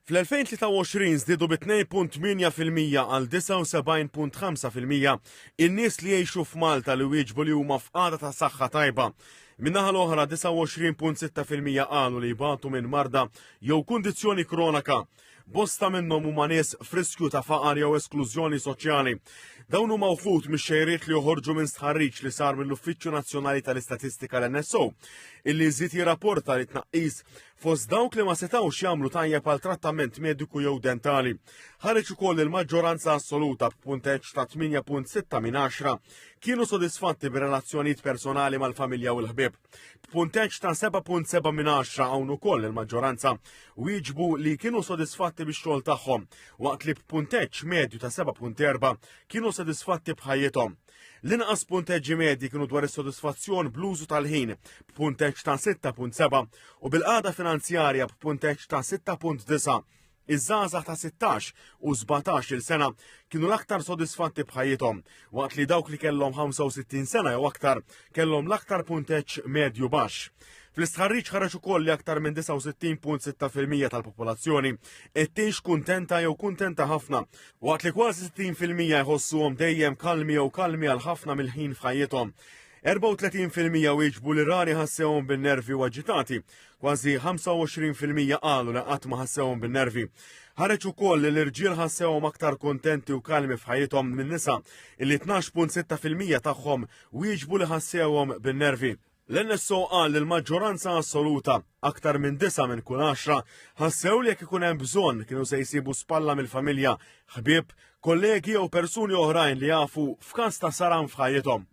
Fl-2023 żdiedu bi 2.8% għal 79.5% in-nies li jgħixu f'Malta li wieġbu li huma f'qagħda ta' saħħa tajba. Min-naħa l-oħra 29.6% qalu li jbatu minn marda jew kundizzjoni kronaka. Bosta minnhom huma nies f'riskju ta' faqar jew esklużjoni soċjali. Dawn huma wħud mix-xejriet li joħorġu minn stħarriġ li sar mill-Uffiċċju Nazzjonali tal-Istatistika l-NSO, illi żied jirrapporta li tnaqqis fost dawk li ma setgħux jagħmlu tajjeb għal trattament mediku jew dentali. Ħareġ ukoll il-maġġoranza assoluta b'punteġġ ta' 8.6 minn 10 kienu sodisfatti bir-relazzjonijiet personali mal-familja u l-ħbieb. B'punteġġ ta' 7.7 minn 10 hawn ukoll il-maġġoranza wieġbu li kienu sodisfatti bix-xogħol tagħhom, waqt li b'punteġġ medju ta' 7.4 kienu sodisfatti b'ħajjithom. L-inqas punteġġi medji kienu dwar is-sodisfazzjon bl-użu tal-ħin b'punteġġ ta' 6.7 u bil-qagħda finanzjarja b'punteġġ ta' 6.9. Iż-żgħażagħ ta' 16 u 17 il sena kienu l-aktar sodisfatti b'ħajjithom, waqt li dawk li kellhom 65 sena jew aktar kellhom l-aktar punteġġ medju baxx. Fl-istħarriġ ħareġ ukoll li aktar minn 69.6% tal-popolazzjoni qed tgħix kuntenta jew kuntenta ħafna, waqt li kważi 60% jħossuhom dejjem kalmi jew kalmi għal ħafna mill-ħin f'ħajjithom. 34% wieġbu li rari ħassewhom bin-nervi u aġitati, kważi 25% qalu li qatt ma ħassewhom bin-nervi. Ħareġ ukoll li l-irġiel ħassewhom aktar kuntenti u kalmi f'ħajjithom min-nisa, illi 12.6% tagħhom wieġbu li ħassewhom bin-nervi. L-NSO qal li l-maġġoranza assoluta, aktar minn disa' minn kull għaxra, ħassew li jekk ikun hemm bżonn kienu se jsibu spalla mill-familja, ħbieb, kollegi jew persuni oħrajn li jafu f'każ ta' saram f'ħajjithom.